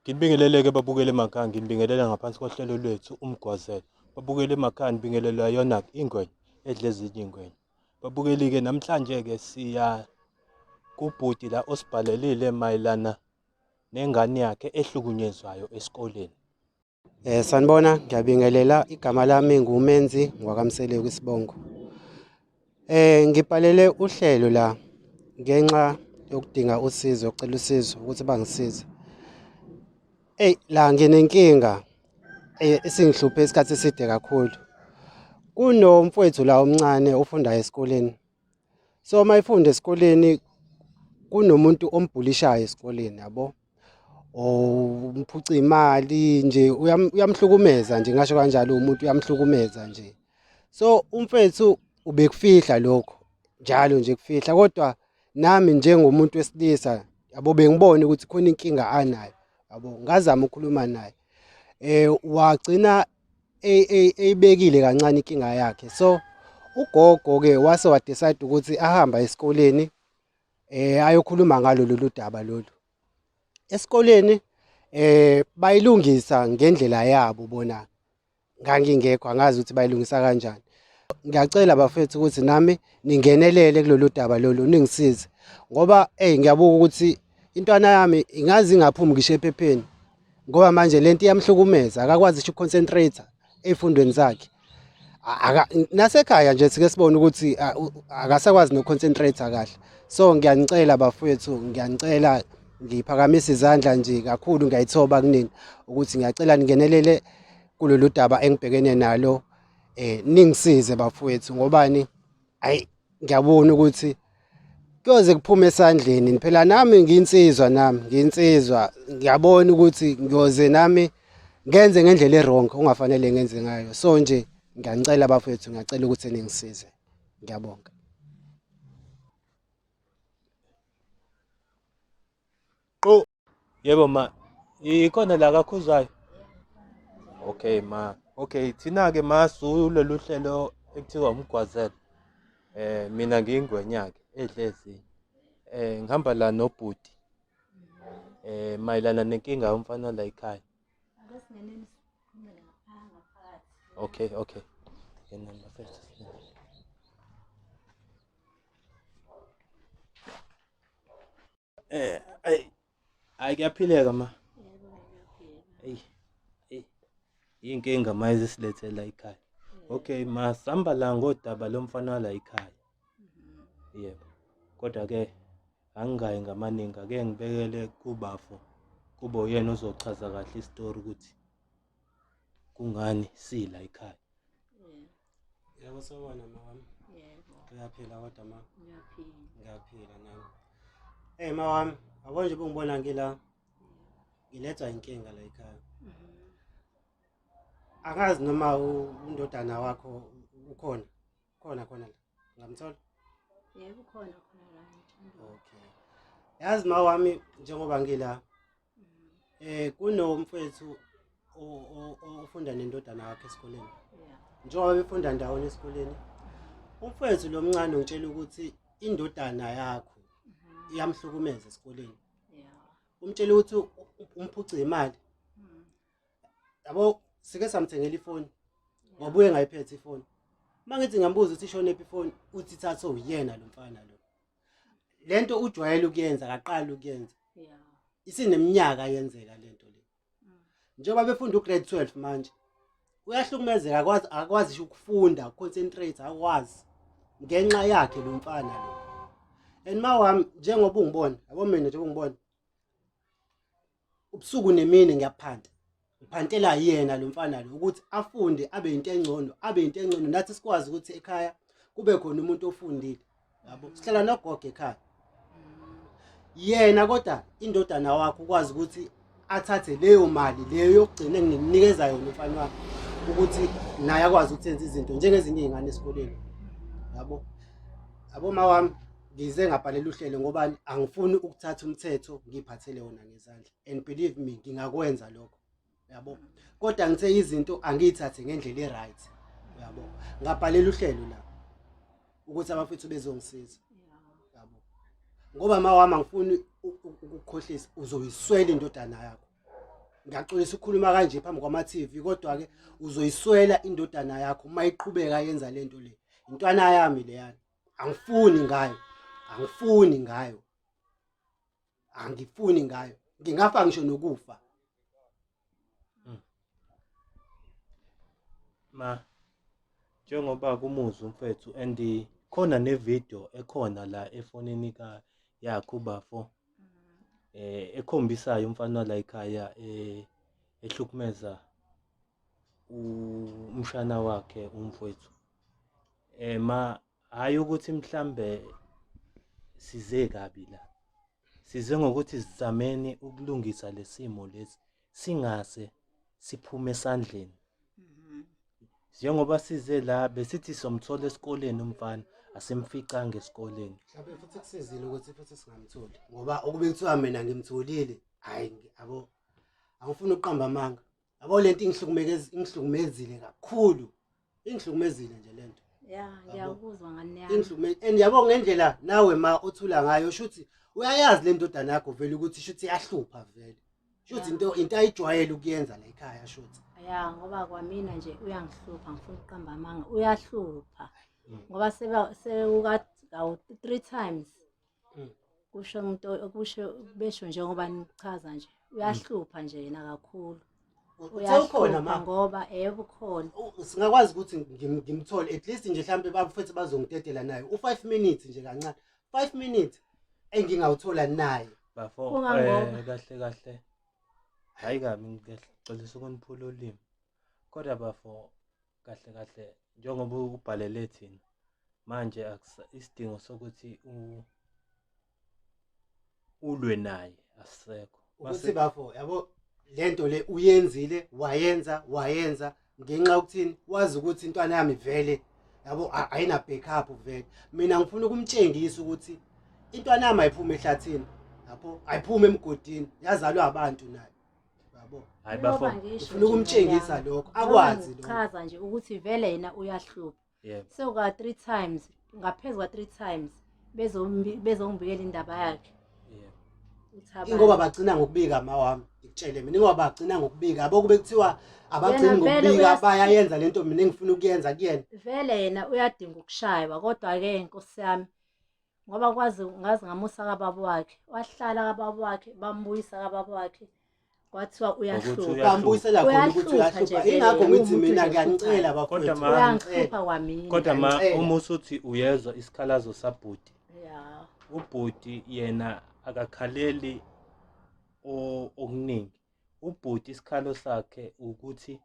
Nginibingelele-ke babukeli emakhaya, nginibingelela ngaphansi kohlelo lwethu Umgwazelo. Babukeli emakhaya nibingelelwa yona-ke ingwenya edla ezinye iy'ngwenya. Babukeli-ke namhlanje-ke siya kubhuti la osibhalelile mayelana nengane yakhe ehlukunyezwayo esikoleni. Sanibona, ngiyabingelela. Igama lami nguMenzi ngwakaMseleku isibongo. Ngibhalele uhlelo la ngenxa yokudinga usizo, yokucela usizo ukuthi bangisize. Eyi la nginenkinga esingihluphe isikhathi eside kakhulu. Kunomfowethu la omncane ofundayo esikoleni. So uma efunda esikoleni kunomuntu ombhulishayo esikoleni yabo. Or umphuca imali nje uyamhlukumeza nje ngasho kanjalo umuntu uyamhlukumeza nje. So umfethu ubekufihla lokho njalo nje kufihla kodwa nami njengomuntu wesilisa yabo bengibona ukuthi khona inkinga anayo yabo ngazama ukukhuluma naye wagcina eyibekile kancane inkinga yakhe so ugogo ke wase wa-decide ukuthi ahamba esikoleni ayokhuluma ngalo lolu daba lolu. Esikoleni bayilungisa ngendlela yabo bona ngangingekho angazi ukuthi bayilungisa kanjani. Ngiyacela bafethu ukuthi nami ningenelele kulolu daba lolu ningisize ngoba eyi ngiyabuka ukuthi intwana yami ingaze ingaphumi ngisho ephepheni ngoba manje lento iyamhlukumeza akakwazi ngisho uku-concentrate ey'fundweni zakhe. Nasekhaya nje sike sibone ukuthi akasakwazi noku-concentrate kahle. So ngiyanicela bafowethu, ngiyanicela ngiphakamisa izandla nje kakhulu ngiyayithoba kunina ukuthi ngiyacela ningenelele kulolu daba engibhekene nalo ningisize bafowethu ngobani ayi ngiyabona ukuthi kuyoze kuphume esandleni phela nami ngiyinsizwa nami ngiyinsizwa ngiyabona ukuthi ngiyoze nami ngenze ngendlela e-wrong ongafanele ngenze ngayo so nje ngiyanicela bafethu ngiyacela ukuthi ningisize ngiyabonga. Qo. Yebo ma, ikhona la kaKhuzwayo. Okay ma. Okay, thina ke ma sulolu hlelo ekuthiwa umgwazelo. Mina ngiyingwenya ke edlezi. Ngihamba la nobhuti. Mayelana nenkinga yomfana la ekhaya. Ake singeneni siphumele ngapha ngaphakathi. Okay, okay. Yena bafethu. Ayi hayi kuyaphileka ma. Eyi eyi inkinga ma ezisilethela ekhaya. Okay ma sihamba la ngodaba lomfana la ekhaya. Yebo. Kodwa ke angingayi ngamaningi ake ngibekele kubafo kube uyena ozochaza kahle isitori ukuthi kungani sila ekhaya. Yebo sawubona mama. Yebo. Uyaphila kodwa ma? Ngiyaphila. Ngiyaphila nami. Hey ma wami, yabo nje bungibona ngila ngilethwa inkinga la ekhaya. Angazi noma undodana wakho ukhona. Khona khona la. Ngamthola? Yebo ukhona khona la ngithanda. Okay. Yazi ma wami njengoba ngila kunomfethu ofunda nendodana yakhe esikoleni. Njengoba befunda ndawonye esikoleni. Umfethu lo mncane ungitshela ukuthi indodana yakho iyamhlukumeza esikoleni. Umtshela ukuthi umphuce imali. Yabo sike samthengela ifoni. Wabuye ngayiphethe ifoni. Uma ngithi ngiyambuza ukuthi ishonephi ifoni uthi thathe uyena lo mfana lo. Lento ujwayele ukuyenza akaqali ukuyenza. Isineminyaka yenzeka lento le. Njengoba befunda ugrade 12 manje uyahlukumezeka akwazi akwazi ukufunda concentrate akwazi ngenxa yakhe lo mfana lo. And ma wami njengoba ungibona yabo mina njengoba ungibona ubusuku nemini ngiyaphanta ngiphantela yena lo mfana lo ukuthi afunde abe into engcono abe into engcono nathi sikwazi ukuthi ekhaya kube khona umuntu ofundile yabo sihlala nogogo ekhaya yena kodwa indodana wakho ukwazi ukuthi athathe leyo mali leyo yokugcina engimnikeza yona umfana wakhe ukuthi naye akwazi ukuthi enze izinto njengezinye iy'ngane esikoleni yabo yabo ma wami ngize ngabhalela uhlelo ngoba angifuni ukuthatha umthetho ngiyiphathele wona ngezandla and believe me ngingakwenza lokho yabo kodwa ngithe izinto angiyithathe ngendlela e-right yabo ngabhalela uhlelo la ukuthi abafethu bezongisiza yabo ngoba ma wami angifuni ukukhohlisa uzoyiswela indodana yakho. Ngiyaxolisa ukukhuluma kanje phambi kwama-TV kodwa-ke uzoyiswela indodana yakho uma iqhubeka yenza le nto le. Intwana yami leyana. Angifuni ngayo. Angifuni ngayo. Angifuni ngayo. Ngingafa ngisho nokufa. Ma njengoba kumuzwa umfethu and khona ne-video ekhona la efonini ka yakhe ubafo ekhombisayo umfana wala ekhaya ehlukumeza umshana wakhe umfowethu. Ma hhayi ukuthi mhlambe size kabi la, size ngokuthi sizameni ukulungisa lesimo lesi singase siphume esandleni. Njengoba size la besithi somthola esikoleni umfana, asimficanga esikoleni. Mhlawumbe futhi kusizile ukuthi futhi singamtholi ngoba ukube kuthiwa mina ngimtholile, hhayi yabo, angifuni ukuqamba amanga. Yabo lento ingihlukumezile kakhulu. Ingihlukumezile nje lento. Ya, ngiyakuzwa ngane yami. Ingihlukumeze and yabo ngendlela nawe ma othula ngayo shuthi uyayazi le ndodana yakho vele ukuthi shuthi iyahlupha vele. Shuthi into ayijwayele ukuyenza la ekhaya shuthi. Ya, ngoba kwamina nje uyangihlupha, ngifuna ukuqamba amanga. Uyahlupha. Ngoba sewuka 3 times. Kusho umuntu kusho besho njengoba nichaza nje. Uyahlupha nje yena kakhulu. Uthe ukhona ma ngoba yebo ukhona. Singakwazi ukuthi ngimthole at least nje mhlambe bafethu bazongidedela naye u5 minutes nje kancane. 5 minutes engingawuthola naye. Bafo kahle kahle. Hayi kabi ngixolisa ukuniphula ulimi. Kodwa bafo kahle kahle njengoba ubhalele thina manje isidingo sokuthi ulwe naye asisekho. Ukuthi bafo yabo lento le uyenzile wayenza ngenxa yokuthini wazi ukuthi intwana yami vele yabo ayina backup vele. Mina ngifuna ukumtshengisa ukuthi intwana yami ayiphume ehlathini yabo, ayiphume emgodini, yazalwa abantu nayo. Yabo. Hayi bafo, ngifuna ukumtshengisa lokho, akwazi lokho. Chaza nje ukuthi vele yena uyahlupha. Sewuka 3 times, ngaphezulu kwa 3 times bezongibikela indaba yakhe. Ingoba bagcina ngokubika ma wami, ngikutshele mina ingoba bagcina ngokubika. Yabo kube kuthiwa abagcini ngokubika bayayenza lento mina engifuna ukuyenza kuyena. Vele yena uyadinga ukushaywa kodwa ke Nkosi yami ngoba kwazi ngazi ngamusa kababa wakhe, wahlala kababa wakhe, bambuyisa kababa wakhe. Kwathiwa uyahlupha. Bambuyisela khona ukuthi uyahlupha. Ingakho ngithi mina ngiyanicela bafowethu. Uyangihlupha kwamina. Kodwa ma uma usuthi uyezwa isikhalazo sabhuti. Yeah. Ubhuti yena akakhaleli okuningi. Ubhuti isikhalo sakhe ukuthi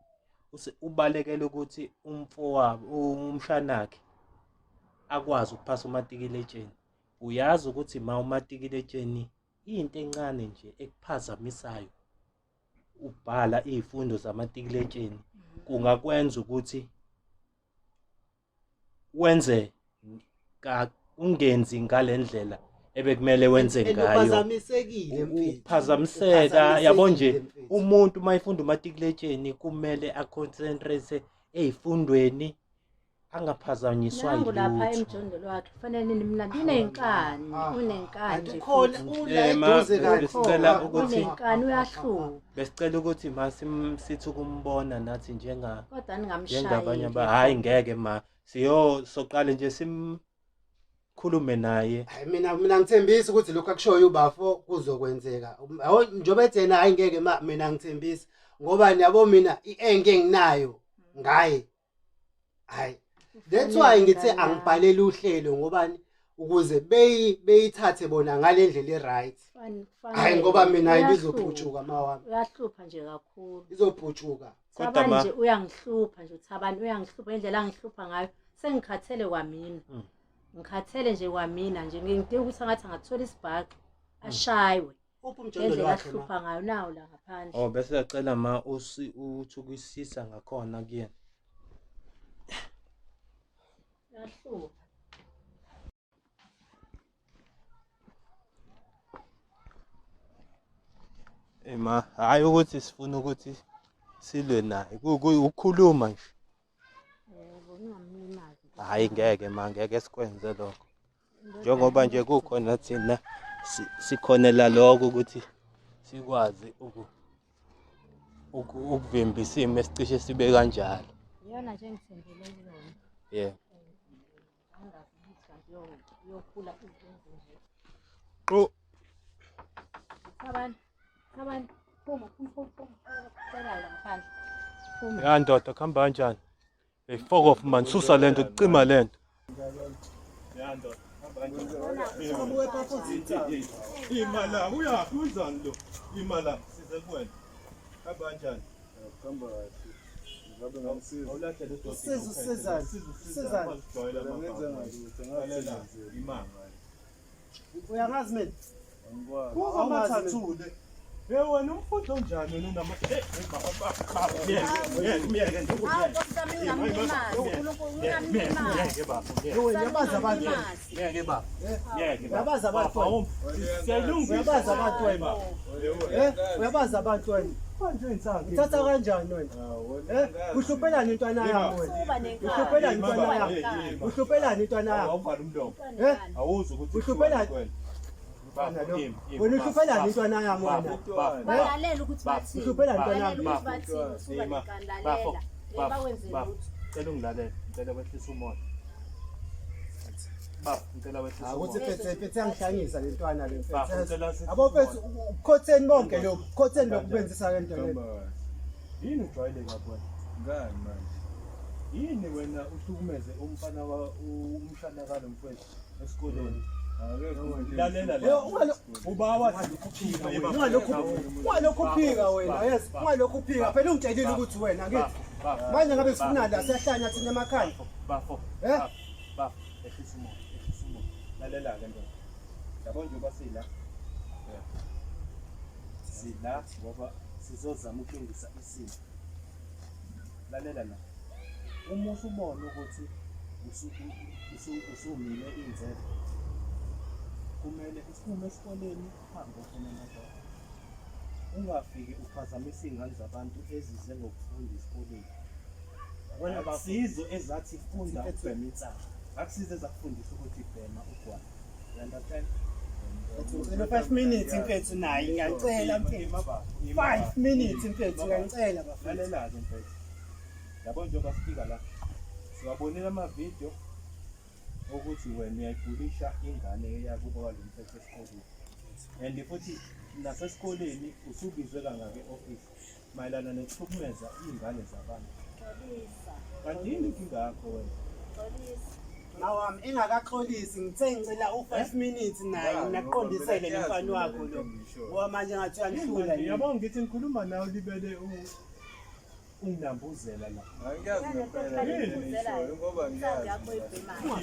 ubalekela ukuthi umfowabo umshanakhe akwazi ukuphasa umatikiletsheni. Uyazi ukuthi ma umatikiletsheni into encane nje ekuphazamisayo ubhala izifundo zamatikiletsheni kungakwenza ukuthi wenze ungenzi ngalendlela ebekumele wenze ngayo. Uphazamisekile mfethu. Uphazamiseka yabo nje umuntu mayifunda umatikiletsheni kumele aconcentrate ezifundweni angaphazanyiswa yilutho. Lapha emjondolo wakhe kufanele nimlande, unenkani, unenkani. Ukhona ula eduze kahle. Besicela ukuthi unenkani uyahlupha. Besicela ukuthi ma sithi ukumbona nathi njenga kodwa ningamshayi. Njengabanye aba hayi ngeke ma siyo soqale nje simkhulume naye. Hayi mina ngithembisa ukuthi lokho akushoyo ubafo kuzokwenzeka. Yabo njengoba ethi yena hayi ngeke ma mina ngithembisa ngoba niyabo mina ienke enginayo ngaye. Hayi that's why ngithe angibhalele uhlelo ngobani ukuze beyithathe bona ngalendlela e-right. Hayi ngoba mina ayibizophutshuka mawami. Uyahlupha nje kakhulu. Izophutshuka. Kodwa manje uyangihlupha nje uThabani, uyangihlupha indlela angihlupha ngayo. Sengikhathele kwamina. Ngikhathele nje kwamina nje ngidinga ukuthi angathi angathola isibhaxu ashaywe. Uphi umjondolo wakhe ma? Ahlupha ngayo nawo la ngaphandle. Oh bese siyacela ma uthukisisa ngakhona kuyena. Uyahlupha. Ma hayi ukuthi sifuna ukuthi silwe naye, ukukhuluma nje. Yebo, ningamlimazi. Hayi ngeke ma, ngeke sikwenze lokho. Njengoba nje kukhona thina sikhonela lokho ukuthi sikwazi Ukuvimba isimo esicishe sibe kanjalo. Iyona nje engithembele kuyona. Yeah. Angazi ukuthi kanti iyokhula izenze nje. Qo. Thabani, Thabani, phuma, phuma, phuma, phuma. Cela la ngaphandle. Phuma. Ya ndoda kuhamba kanjani? Hey fuck off man, susa lento, cima lento. Ya ndoda, hamba kanjani? Ima la, uyaphi wenzani lo? Ima la, size kuwena. Hamba kanjani? Kuhamba kahle. Ngabe ngamsiza. Awulahle le doti. Usiza, usizani? Usizani? Phela ngenza ngalutho, Lalela, ngathi ima. Uyangazi mina? angikwazi. Buka amathathule. Hey wena umfundi onjani wena unama Hey, baba baba. Myeke, myeke nje. Hawu Nkosi yami ungamlimazi. uNkulunkulu ungamlimazi. Myeke baba. Myeke. Wena uyabazi abantu wena. Myeke baba. Myeke. Uyabazi abantu wena. Siyalungisa. Uyabazi abantu wena. Eh? Uyabazi abantu wena. Manje insanga. Uthatha kanjani wena? Eh? Uhluphelani intwana yami wena? Uba nenkani. Uhluphelani intwana yami? Yimi. Uhluphelani intwana yami? Awuvala umlomo. Eh? Awuzi ukuthi Uhluphelani? wena. Mfana lo. Wena uhluphelani intwana yami wena? Balalela ukuthi bathini. Uhluphelani intwana Balalela yami? ukuthi bathini. Usuba nenkani lalela. Ngeke bakwenze lutho. Ngicela ungilalele. Ngicela wehlisa umoya. Baba, ngicela wehlisa Akuthi umoya. phethe phethe yangihlanyisa le ntwana le Bafo, mfethu. ngicela sithi Abo mfethu ukhotheni bonke lokhu, ukhotheni lokhu benzisa le nto le. Kuhamba kahle. Yini ujwayele kabi wena? Ngani manje? Yini wena uhlukumeze umfana wa umshana kalo mfowethu esikoleni? Akekho umuntu Lalela Eh, la. ungalo Uba wathi ukuphika ungalokhu ungalokhu uphika wena, yes, ungalokhu uphika. Phela ungitshelile ukuthi wena ngithi manje ngabe sifuna la siyahlanya thina emakhaya. Bafo. Eh? Bafo, ehlisa umoya, ehlisa umoya. Lalela ke ndoda. Yabo njengoba sila. Sila ngoba sizozama ukulungisa isimo. Lalela la. Uma usubona ukuthi usumile inzelo kumele uphume esikoleni uhambe ufune amadoda. Ungafiki uphazamise iy'ngane zabantu ezize ngokufunda esikoleni. Wena bafo. Akusizo ezathi funda ukubhema insangu. Akusizo ezakufundisa ukuthi bhema ugwayi. You understand? Ngicela 5 minutes mfethu naye ngiyacela mfethu. 5 minutes mfethu ngiyacela bafethu. Lalela-ke mfethu. Yabo njengoba sifika la siwabonile amavidiyo okuthi wena uyayigulisha ingane eyakubo kwalo mfethu esikoleni. And futhi nasesikoleni usubizwe kangaka e-office mayelana nokuhlukumeza iy'ngane zabantu. Xolisa. Kanti yini inkinga yakho wena? Xolisa. Mawami engakaxolisi ngithe ngicela u5 minutes naye nginaqondisele le mfana wakho lo. Ngoba manje ngathi uyangihlula yini. Yabo ngithi ngikhuluma nawe libele unginambuzela la. Angiyazi ngempela le nto eniyishoyo ngoba Inhlamvu ngiyazi. yakho oyibhemayo.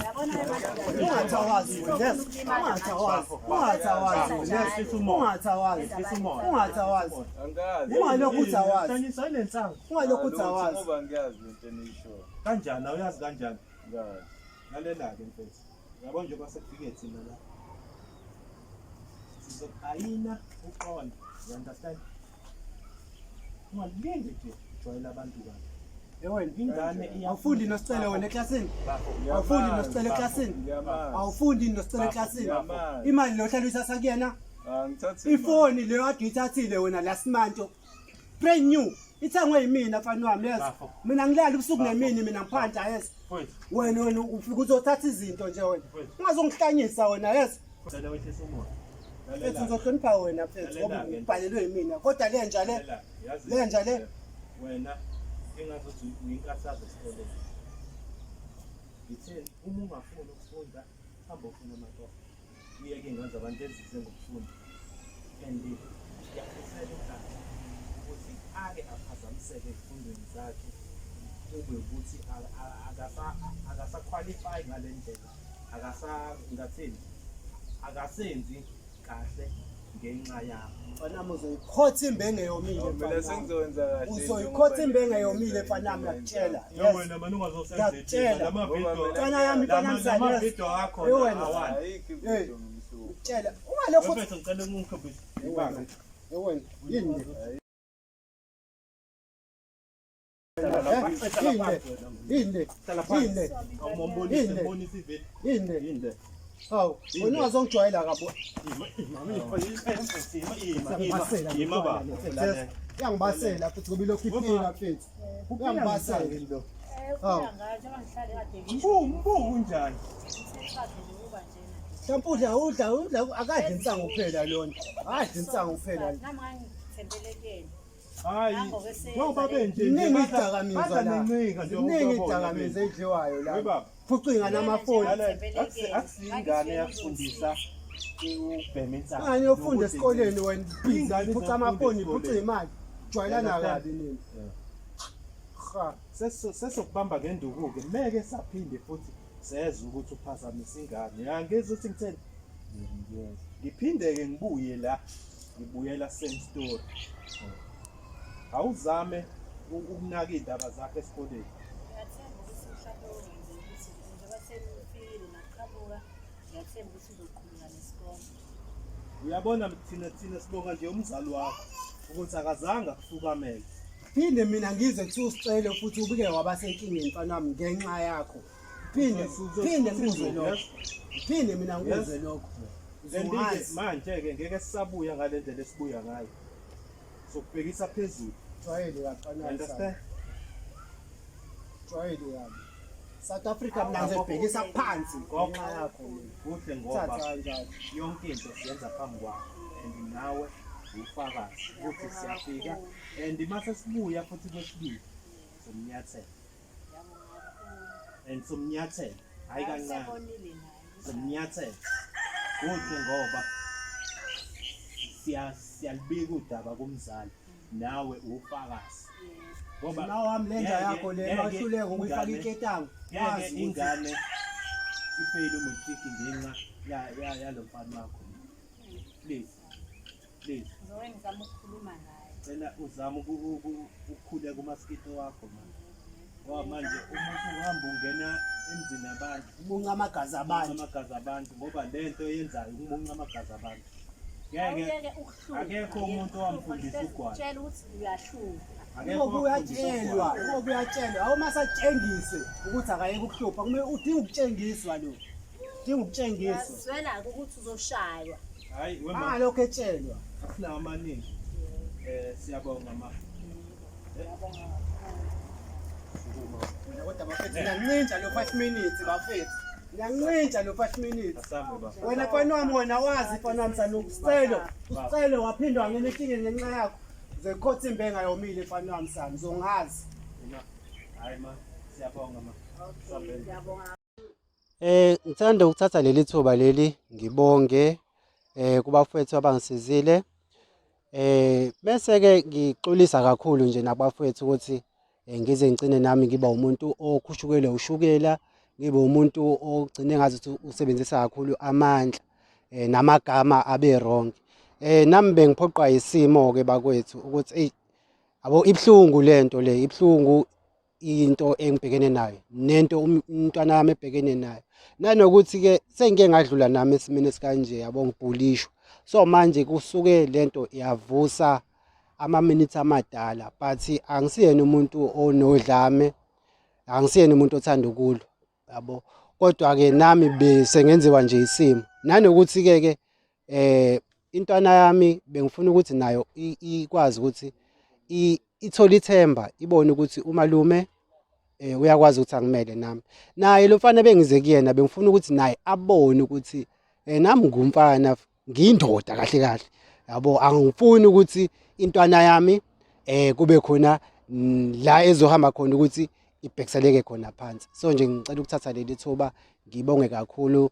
Uyabona wena? Ungathawazi wena. Yes. Ungathawazi. Ungathawazi wena. Yes. Ungathawazi. Ungathawazi. Angazi. Ungalokhu uthi awazi. Hlanyisa le nsangu. Ungalokhu uthi Lutho awazi. Ngoba ngiyazi le nto eniyishoyo. Kanjani awuyazi kanjani? Ngazi. Lalela-ke mfethu. Yabo njengoba sekufike thina la. Sizoqayina uqonde. You understand? Ungalindi nje ujwayele abantu kabi. Eh wena Ingane iya awufundi nosicelo wena eklasini. Bafo. Awufundi nosicelo eklasini. Ngiyamazi. Awufundi nosicelo eklasini. Ngiyamazi. Imali lo hlala uyithatha kuyena. Angithathi imali. Ifoni leyo kade uyithathile wena last month. Brand new. Ithengwe yimina mfana wami yes. Bafo. Mina ngilala ubusuku nemini mina ngiphansi yes. Mfowethu, Wena wena ufika uzothatha izinto nje wena. Mfowethu. Ungazongihlanyisa wena yes. ngicela wehlise umoya. Mfethu Lalela. ngizohlonipha wena mfethu ngoba Lalela-ke. ubhalelwe yimina. Kodwa le nja le Lalela. Yazi le nja le wena engazuthi uyinkathazo esikoleni. Ngithe uma ungafuni ukufunda hamba ufune amatoho. Uyeke iy'ngane zabantu ezize ngokufunda. And ngiyafisela inhlanhla ukuthi ake aphazamiseke ezifundweni zakhe kube ukuthi akasa-qualify ngale ndlela akasa ngathini akasenzi kahle ngenxa yakho. Mfana wami uzoyikhotha imbenge yomile Mina mfana wami. sengizowenza kahle. Uzoyikhotha imbenge yomile mfana wami ngiyakutshela. Yo Yes. wena mani ungazosenza Ngiyakutshela. lama-video Mfana yami mfana wami lama yes. video akho Eh, wena. awani. Ayikho ividiyo ngimhlupha. Tshela. Ungalokhu uthi Mfethu ngicela ungikhombise. Eh wena. Eh wena. Yini le? Eh, Yini le? Yini le? Yini le? Awumbonise Yini le? mbonise ivideo. Yini le? Yini le? Hawu, wena ungazongijwayela kabo. Ima ima ima ima ima ba. Uyangibasela futhi ngoba ilokhu iphika mfethu. Uyangibasela. Lo. Hawu. Mbu mbu unjani? Mhlawumbe udla udla udla akadli insangu kuphela lona. Akadli insangu kuphela. Nami ngangithembelekeni. Hayi, njengoba benje nje Ziningi izidakamizwa badla la. nencika njengoba Ziningi ubabona izidakamizwa benje. edliwayo la. We baba. Phuca ingane amafoni. Akusiyingane yakufundisa ukubhema insangu. Ingane yofunda esikoleni wena busy Ingane phuca izofunda amafoni phuca esikoleni. imali. Jwayelana Understand? kabi nini. Yeah. Ha. Sesokubamba ngenduku-ke meke saphinde futhi sezwe ukuthi uphazamise ingane. Ya ngizwe ukuthi ngitheni? Ngiphinde-ke ngibuye la, ngibuyela same story. Awuzame ukunaka iy'ndaba zakho esikoleni. Ngiyathemba ukuthi mhlawumbe uzokwenza ukuthi njengoba senifikile naqhamuka, ngiyathemba ukuthi uzoqhubeka nesikole. Uyabona thina sibonga nje umzali wakho ukuthi akazange akufukamele. Phinde mina ngizwe kuthiwa usicelo futhi ubike wabasenkingeni mfana wami ngenxa yakho. Phinde phinde ngikuzwe lokho. Phinde mina ngikuzwe lokho. And-ke Uzongazi. manje-ke ngeke sisabuya ngale ndlela esibuya ngayo. Sokubhekisa phezulu. Jwayele kabi mfana wami. Understand? Jwayele kabi. South Africa mina ngizobhekisa phansi ngenxa yakho mina. Kuhle ngoba Thatha kanjalo. yonke into siyenza phambi kwakho and nawe ufakazi ukuthi siyafika and mase sibuya futhi kwesibili somnyathela and somnyathela hayi kancane Usebonile naye. somnyathela kuhle ngoba siyalibika udaba kumzali nawe ufakazi ngoba Mama wami le nja ngeke- yakho le ngeke wahluleka ukuyifaka ingane- iketanga. ngeke Wazi ukuthi ingane ifeyile umatric ngenxa yalo mfana wakho. Please, please. Ngizoke ngizame ukukhuluma naye. Cela uzame ukukhuleka kumasikito wakho manje, ngoba manje umuntu uhamba ungena emzini abantu umunca amagazi abantu. amagazi abantu, ngoba le nto yenzayo ukumunca amagazi abantu. Ngeke Awuyeke ukuhlupha. akekho umuntu owamfundisa ugwayi. Tshela ukuthi uyahlupha. Akekho Ngoba owamfundisa uyatshelwa, ugwayi. ngoba uyatshelwa. Awuma satshengise ukuthi akayeke ukuhlupha. Kumele udinga ukutshengiswa lo. Udinga ukutshengiswa. Uyazwela-ke ukuthi uzoshaywa. Hayi wema, Angalokhu etshelwa. asinawo amaningi. Siyabonga ma. Mina kodwa bafethu ngiyancintsha lo 5 minutes bafethu. Ngiyancintsha lo 5 minutes. Asambe ba. Wena mfana wami wena wazi mfana wami sana usicelo. Usicelo waphindwa wangena enkingeni ngenxa yakho. Uzoyikhotha imbe engayomile mfana wami sana. Uzongazi. Ma. Hayi ma, siyabonga ma. Okay, ngiyabonga. Ngithanda ukuthatha leli thuba leli ngibonge kubafowethu abangisizile. Bese ke ngixolisa kakhulu nje nabafowethu ukuthi ngize ngigcine nami ngiba umuntu okhushukelwe ushukela, ngibe umuntu ogcine ngazuthi usebenzisa kakhulu amandla namagama abe wrong. Nami bengiphoqwa isimo ke bakwethu ukuthi eyi yabo ibuhlungu lento le, ibuhlungu into engibhekene nayo nento umntwana wami ebhekene nayo, nanokuthi-ke sengike ngadlula nami esimeni esikanje yabo, ngibhulishwa. So manje kusuke lento yavusa amaminithi amadala, but angisiyena umuntu onodlame, angisiyena umuntu othanda ukulwa yabo, kodwa-ke nami bese ngenziwa nje isimo. Nanokuthi-ke ke intwana yami bengifuna ukuthi nayo ikwazi ukuthi ithole ithemba, ibone ukuthi umalume uyakwazi ukuthi angimele nami. Naye lo mfana bengize kuyena bengifuna ukuthi naye abone ukuthi nami ngumfana, ngiyindoda kahle kahle yabo. Angifuni ukuthi intwana yami kube khona la ezohamba khona ukuthi ibhekiseleke khona phansi. So nje ngicela ukuthatha leli thuba ngibonge kakhulu.